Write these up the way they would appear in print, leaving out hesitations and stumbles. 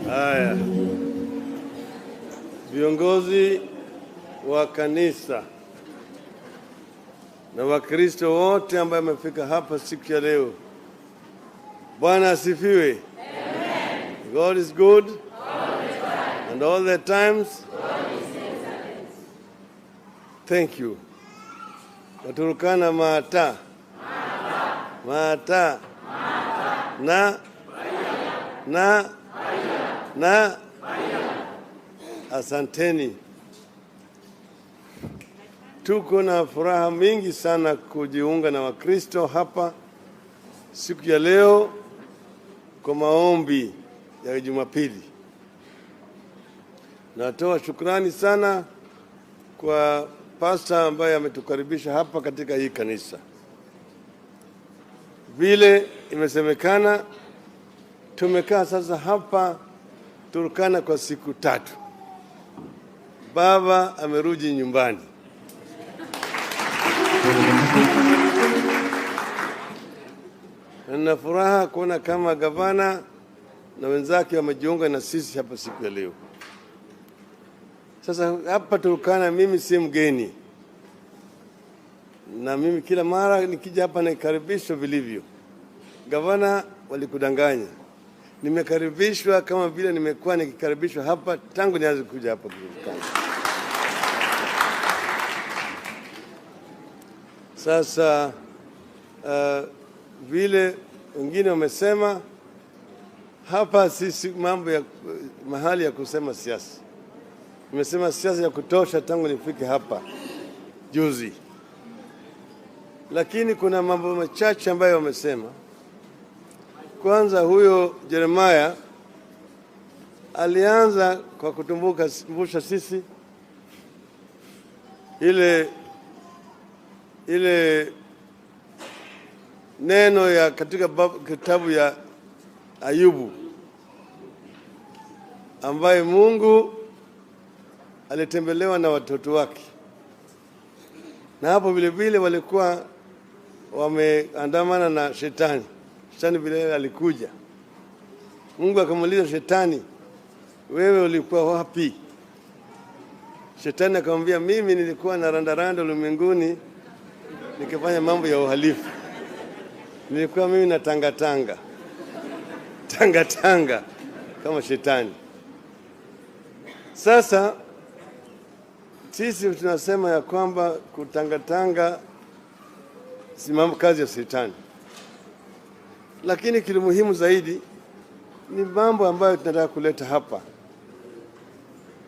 Haya, viongozi wa kanisa na Wakristo wote ambao wamefika hapa siku ya leo, Bwana asifiwe. Amen. God is good and all the times. Thank you. Waturkana mata. Mata. Na na na asanteni. Tuko na furaha mingi sana kujiunga na Wakristo hapa siku ya leo kwa maombi ya Jumapili. Natoa shukrani sana kwa pasta ambaye ametukaribisha hapa katika hii kanisa. Vile imesemekana, tumekaa sasa hapa Turkana kwa siku 3. Baba amerudi nyumbani. Nina furaha kuona kama gavana na wenzake wamejiunga na sisi hapa siku ya leo. Sasa hapa Turkana mimi si mgeni. Na mimi kila mara nikija hapa nakaribishwa vilivyo. Gavana walikudanganya. Nimekaribishwa kama vile nimekuwa nikikaribishwa hapa tangu nianze kuja hapa Turkana. Sasa vile wengine wamesema hapa sisi mambo ya mahali ya kusema siasa. Nimesema siasa ya kutosha tangu nifike hapa juzi. Lakini kuna mambo machache ambayo wamesema. Kwanza huyo Jeremiah alianza kwa kutumbusha sisi ile neno ya katika kitabu ya Ayubu, ambaye Mungu alitembelewa na watoto wake. Na hapo vile vile walikuwa wameandamana na shetani. Shetani vile alikuja. Mungu akamuuliza shetani, wewe ulikuwa wapi? Shetani akamwambia, mimi nilikuwa na randaranda ulimwenguni nikifanya mambo ya uhalifu. Nilikuwa mimi na tanga-tanga. Tanga-tanga kama shetani. Sasa sisi tunasema ya kwamba kutangatanga si mambo kazi ya shetani. Lakini kile muhimu zaidi ni mambo ambayo tunataka kuleta hapa.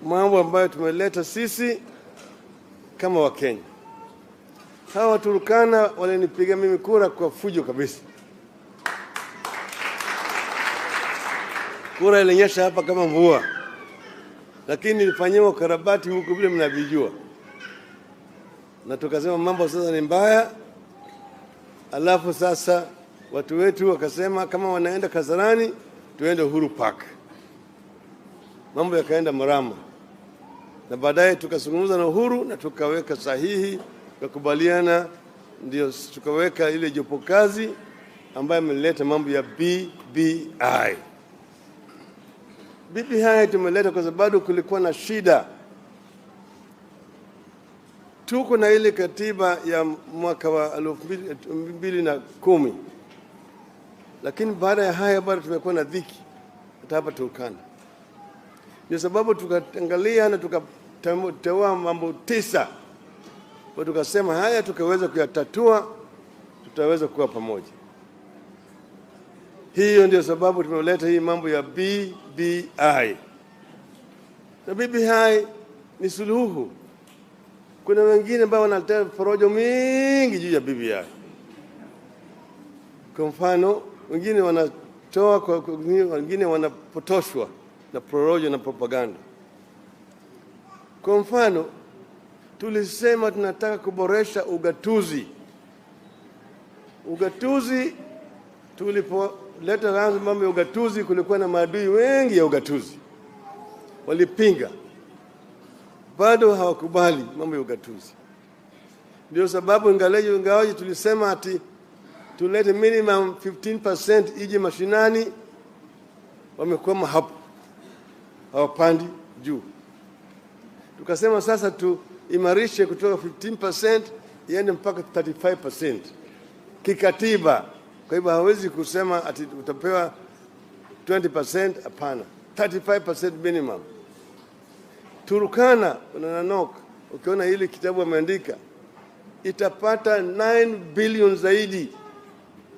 Mambo ambayo tumeleta sisi kama Wakenya. Hawa Turkana walinipiga mimi kura kwa fujo kabisa. Kura ilinyesha hapa kama mvua. Lakini nilifanyiwa ukarabati huku vile mnavijua. Na tukasema mambo sasa ni mbaya. Alafu sasa watu wetu wakasema kama wanaenda Kasarani tuende Uhuru Park. Mambo yakaenda mrama. Na baadaye tukazungumza na Uhuru na tukaweka sahihi, tukakubaliana, ndio tukaweka ile jopo kazi ambayo imeleta mambo ya BBI. BBI tumeleta kwa sababu kulikuwa na shida. Tuko na ile katiba ya mwaka wa 2010. Lakini baada ya haya bado tumekuwa na dhiki hata hapa Turkana. Ndio sababu tukaangalia na tukateua mambo 9. Kwa tukasema haya tukaweza kuyatatua, tutaweza kuwa pamoja. Hiyo ndio sababu tumeleta hii mambo ya BBI. Na BBI ni suluhu. Kuna wengine ambao wanaleta porojo mingi juu ya BBI. Kwa mfano, wengine wanatoa kwa, wengine wanapotoshwa na porojo na propaganda. Kwa mfano, tulisema tunataka kuboresha ugatuzi. Ugatuzi, tulipoleta mambo ya ugatuzi, kulikuwa na maadui wengi ya ugatuzi, walipinga, bado hawakubali mambo ya ugatuzi. Ndio sababu ingawaje tulisema ati tulete minimum 15% ije mashinani, wamekwama hapo, hawapandi juu. Tukasema sasa tuimarishe kutoka 15% iende mpaka 35% kikatiba. Kwa hivyo hawezi kusema ati utapewa 20%, hapana, 35% minimum. Turkana, kuna Nanok, ukiona hili kitabu ameandika itapata 9 billion zaidi.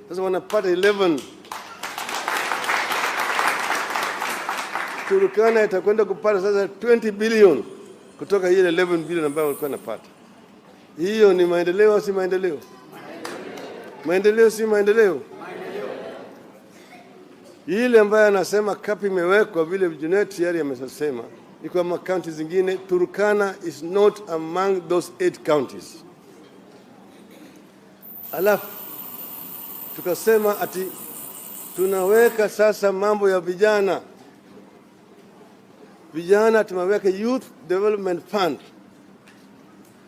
Sasa wanapata 11. Turkana itakwenda kupata sasa 20 billion kutoka ile 11 billion ambayo walikuwa wanapata. Hiyo ni maendeleo au si maendeleo? Maendeleo si maendeleo? Ile ambayo anasema cap imewekwa vile Junet tayari ameshasema ni kwa kaunti zingine. Turkana is not among those 8 counties. Alafu tukasema ati tunaweka sasa mambo ya vijana. Vijana tumeweka Youth Development Fund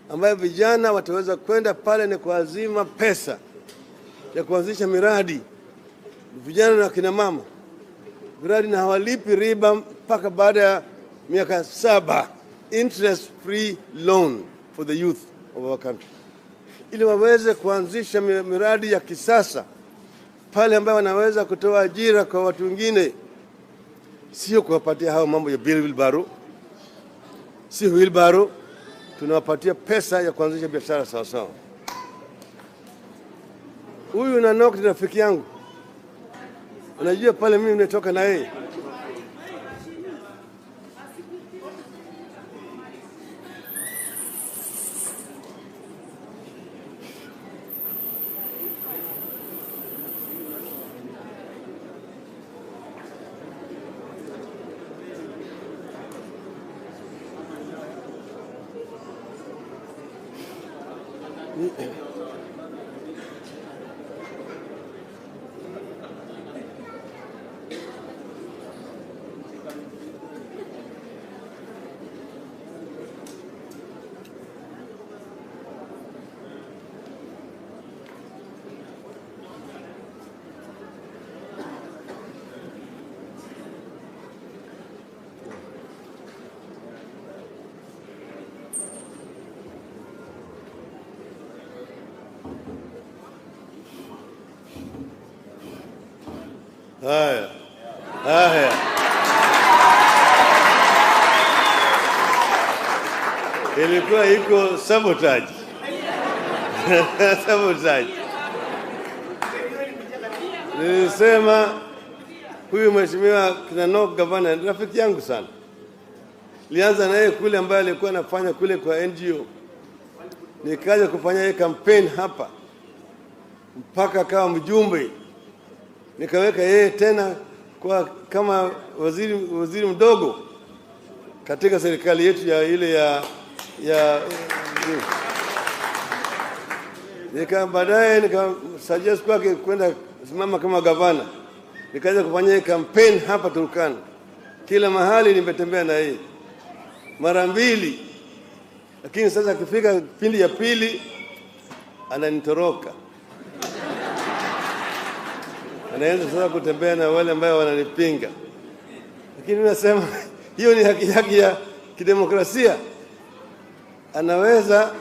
ambayo vijana wataweza kwenda pale ni kuazima pesa ya kuanzisha miradi, vijana na kina mama miradi, na hawalipi riba mpaka baada ya miaka 7, interest free loan for the youth of our country, ili waweze kuanzisha miradi ya kisasa pale ambayo wanaweza kutoa ajira kwa watu wengine, sio kuwapatia hao mambo ya wheelbarrow, si wheelbarrow, tunawapatia pesa ya kuanzisha biashara sawa sawa. Huyu Nanok ni rafiki yangu, unajua pale mimi nimetoka na yeye. Haya, haya, ilikuwa iko sabotage sabotage. Nilisema huyu mheshimiwa Nanok gavana ni rafiki yangu sana. Nilianza na yeye kule ambaye alikuwa anafanya kule kwa NGO, nikaja kufanya yeye campaign hapa mpaka akawa mjumbe, nikaweka yeye tena kwa kama waziri mdogo katika serikali yetu ya ile ya nika baadaye nika suggest kwake kwenda simama kama gavana, nikaanza kufanya campaign hapa Turkana, kila mahali nimetembea na yeye mara mbili, lakini sasa akifika kipindi ya pili ananitoroka. Anaanza sasa kutembea na wale ambao wananipinga. Lakini nasema hiyo ni haki yake ya kidemokrasia, anaweza.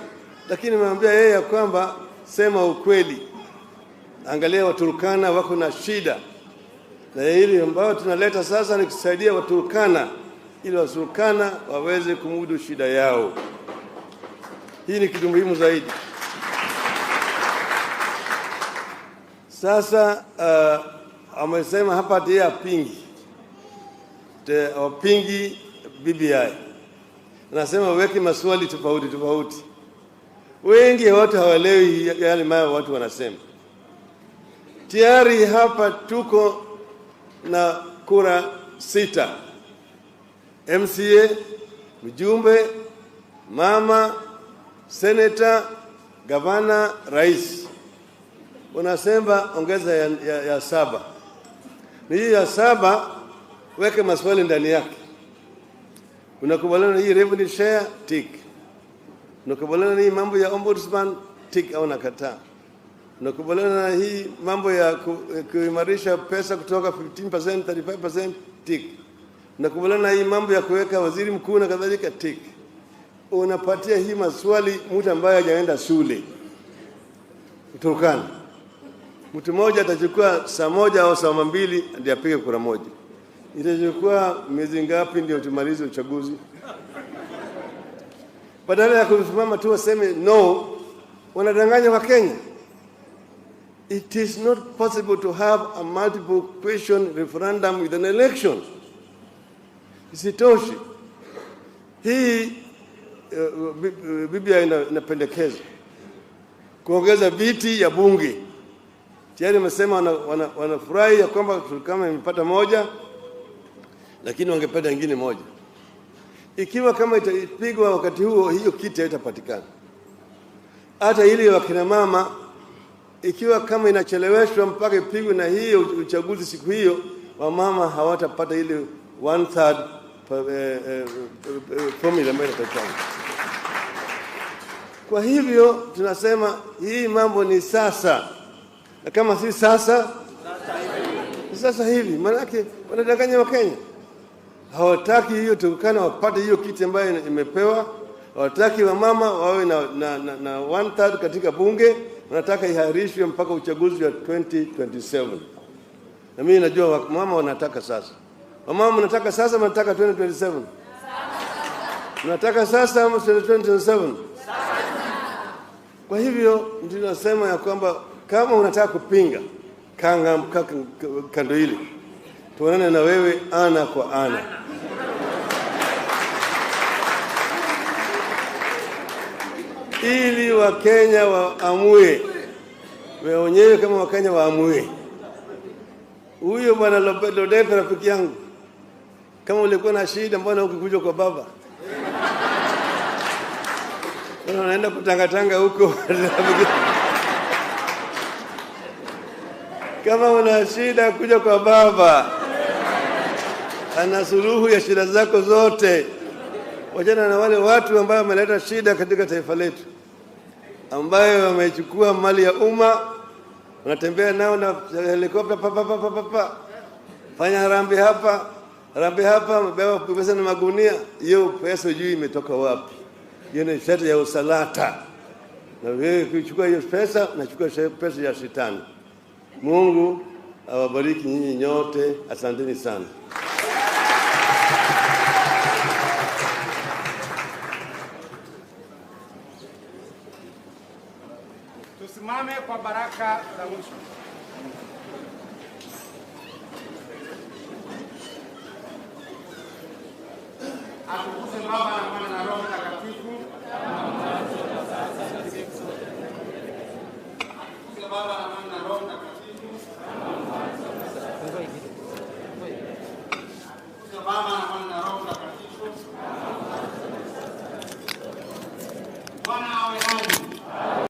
Lakini nimemwambia yeye ya kwamba sema ukweli, angalia Waturkana wako na shida, na hili ambayo tunaleta sasa ni kusaidia Waturkana ili Waturkana waweze kumudu shida yao. Hii ni kitu muhimu zaidi. Sasa amesema hapa ati yeye hapingi BBI. Anasema weke maswali tofauti tofauti. Wengi watu hawaelewi yale mambo watu wanasema. Tayari hapa tuko na kura 6. MCA, mjumbe, mama, senator, gavana, rais. Wanasema ongeza ya 7. Ni hii ya 7 weke maswali ndani yake. Unakubaliana na hii revenue share, tick. Unakubaliana na hii mambo ya ombudsman, tick au nakataa. Unakubaliana na hii mambo ya kuimarisha pesa kutoka 15%, 35%, tick. Unakubaliana na hii mambo ya kuweka waziri mkuu na kadhalika, tick. Unapatia hii maswali mtu ambaye hajaenda shule. Turkana. Mtu mmoja atachukua saa 1 au saa 2 ndiye apige kura moja. Itachukua miezi ngapi ndio tumalize uchaguzi? Badala ya kusimama tu waseme no, wanadanganya wa Kenya. It is not possible to have a multiple question referendum with an election. Isitoshe, hii Biblia inapendekeza kuongeza viti ya bunge. Tayari wamesema wanafurahi ya kwamba kama imepata moja, lakini wangependa nyingine moja. Ikiwa kama itapigwa wakati huo, hiyo kiti haitapatikana. Hata ile wakina mama, ikiwa kama inacheleweshwa mpaka ipigwe na hiyo uchaguzi siku hiyo, wamama hawatapata ile 1/3 formula ambayo inapatikana. Kwa hivyo tunasema hii mambo ni sasa. Na kama si sasa, sasa hivi. Maana wanadanganya wa Kenya. Hawataki hiyo Turkana wapate hiyo kiti ambayo imepewa. Hawataki wamama wawe na 1/3 katika bunge. Wanataka ihairishwe mpaka uchaguzi wa 2027. Na mimi najua wamama wanataka sasa. Wamama wanataka sasa, wanataka 2027. Wanataka sasa ama 2027. Kwa hivyo ndio nasema ya kwamba kama unataka kupinga, kanga kando ile. Tuonane na wewe ana kwa ana. Ili Wakenya waamue. Wenyewe kama Wakenya waamue. Huyo bwana Lodepe rafiki yangu, kama ulikuwa na shida mbona ukikuja kwa baba? Mbona unaenda kutangatanga huko? Kama una shida kuja kwa baba. Ana suluhu ya shida zako zote. Wachana na wale watu ambao wameleta shida katika taifa letu, ambayo wamechukua mali ya umma, wanatembea nao na helikopta pa pa pa pa pa. Fanya harambee hapa, harambee hapa, wamebeba pesa na magunia. Hiyo pesa juu imetoka wapi? Hiyo ni shati ya usalata. Na wewe ukichukua hiyo pesa, unachukua pesa ya shetani. Mungu awabariki nyinyi nyote. Asanteni sana. Tusimame kwa baraka za mwisho. Atukuzwe Baba na